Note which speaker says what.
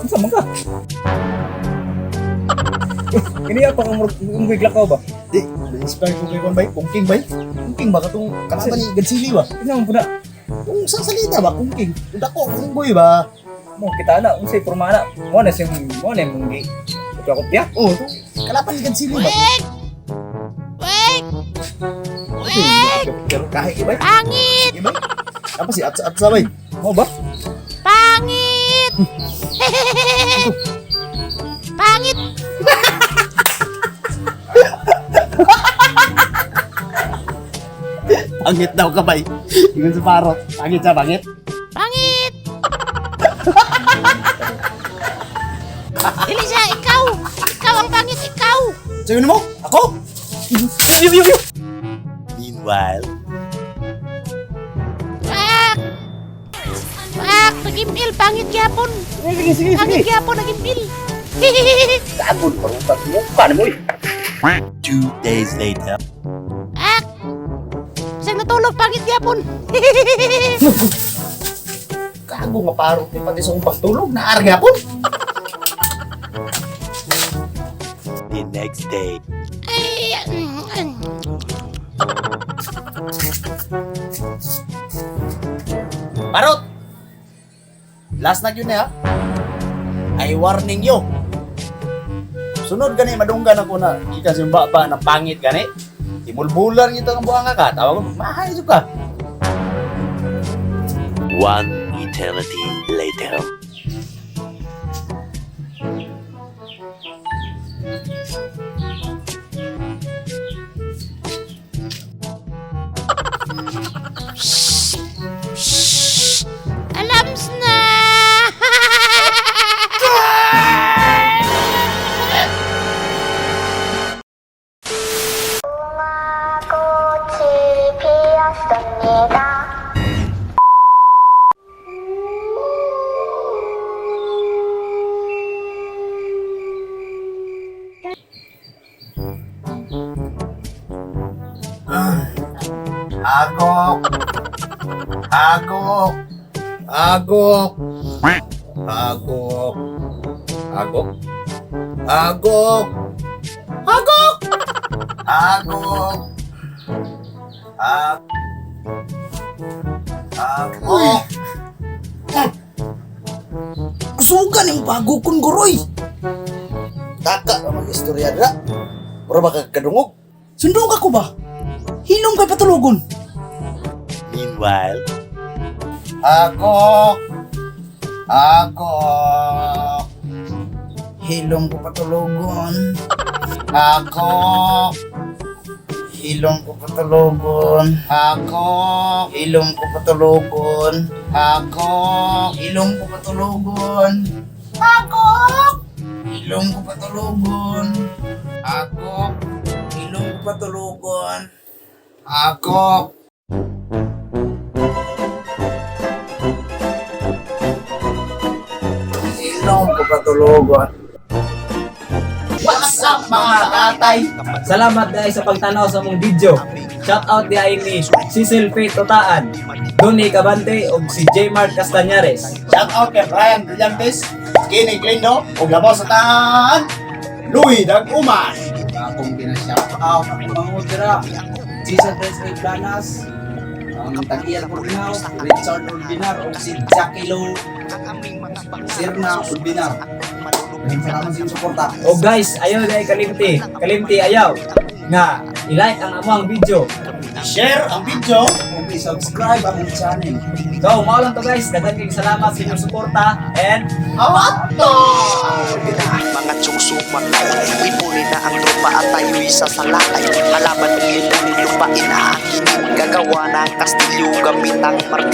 Speaker 1: Unsa man ka? Kini pa kang murag lakaw ba?
Speaker 2: Di, inspire ko kay Kwan bay, Kungking bay. Kungking ba katong kalaban ni Godzilla ba?
Speaker 1: Kinsa man pud na?
Speaker 2: Kung sa salita ba, Kungking. Kung dako, Kungboy ba?
Speaker 1: Mo kita na unsay porma na. Mo na siyang mo na mong gi. Kopya-kopya.
Speaker 2: Oh, itong kalaban ni Godzilla ba?
Speaker 3: Wait! Wait! Wait!
Speaker 2: Pero kahit ibay,
Speaker 3: Pangit!
Speaker 2: ibay. Apa si Atsa Atsa bay?
Speaker 1: Mo ba?
Speaker 3: Pangit! Pangit!
Speaker 2: Pangit daw ka bay. Ingon sa parot. Pangit sa pangit.
Speaker 3: Pangit! Dili siya, ikaw! Ikaw ang pangit, ikaw!
Speaker 2: Sabi mo? Ako?
Speaker 1: Yo yo yo.
Speaker 4: Meanwhile,
Speaker 3: Pak! Pak! Nagimil! Pangit gyapon!
Speaker 1: Sige sige sige.
Speaker 3: Pangit gyapon, nagimil!
Speaker 1: Sabon parutas mo. Paano mo?
Speaker 4: 2 days later.
Speaker 3: Pak! Saan natulog, pangit gyapon!
Speaker 2: Kago nga parot ni pati sa akong pagtulog. Naar gyapon.
Speaker 4: The next day.
Speaker 3: Ay!
Speaker 2: Parot! Last na yun eh ha. I warning you. Sunod gani madunggan ako na ikan sa ba na pangit gani. Imulbulan kita ng buhanga ka. Tawag ko, mahay ka.
Speaker 4: One eternity later.
Speaker 3: Alams na!
Speaker 5: 꽃이 피었습니다.
Speaker 2: Agok! Agok! Agok! Agok! Agok! Agok! Agok! Agok! Ag Agok!
Speaker 6: Kusugan yung bago kong guroy.
Speaker 2: Taka na mag-istorya dira. Mura ba kag kadungog?
Speaker 6: Sundong ka ko ba? Hilom kay patulogon.
Speaker 4: Meanwhile,
Speaker 2: Agok! Agok!
Speaker 6: Hilom ko patulogon.
Speaker 2: Agok!
Speaker 6: Hilom ko patulogon.
Speaker 2: Agok!
Speaker 6: Hilom ko patulogon.
Speaker 2: Agok!
Speaker 6: Hilom ko patulogon. Agok! Hilom ko patulogon.
Speaker 2: Agok!
Speaker 6: Hilom ko patulogon.
Speaker 2: Agok!
Speaker 6: Hilom ko patulogon.
Speaker 2: What's up mga tatay?
Speaker 1: Salamat guys sa pagtanaw sa mong video. Shout out di ay ni Cecil Faith Totaan, Donny Cabante ug si J Mark Castañares.
Speaker 2: Shout out kay Brian Brillantes, Kenny Clindo, ug labaw sa tahan, Louis Daguman.
Speaker 6: Akong gina-shout out ang mga utira. Jason Presley Planas, ang Tagiel Urbinao, Richard Urbinar, o si Jackie Lo Sirna Urbinar. Maraming salamat sa inyong suporta.
Speaker 1: O guys, ayaw di ay kalimti. Kalimti ayaw nga i-like ang among video.
Speaker 2: Share ang video.
Speaker 6: Kung i-subscribe ang channel.
Speaker 1: So, mao lang to guys. Daghan kayong salamat sa inyong suporta and
Speaker 2: Awato!
Speaker 7: Mga tsong sumatay. Ipunin na ang tropa at tayo'y sasalakay. Kalaban, lipunin, lupain, aakinin. Gagawa ng kastilyo gamit ang martilyo.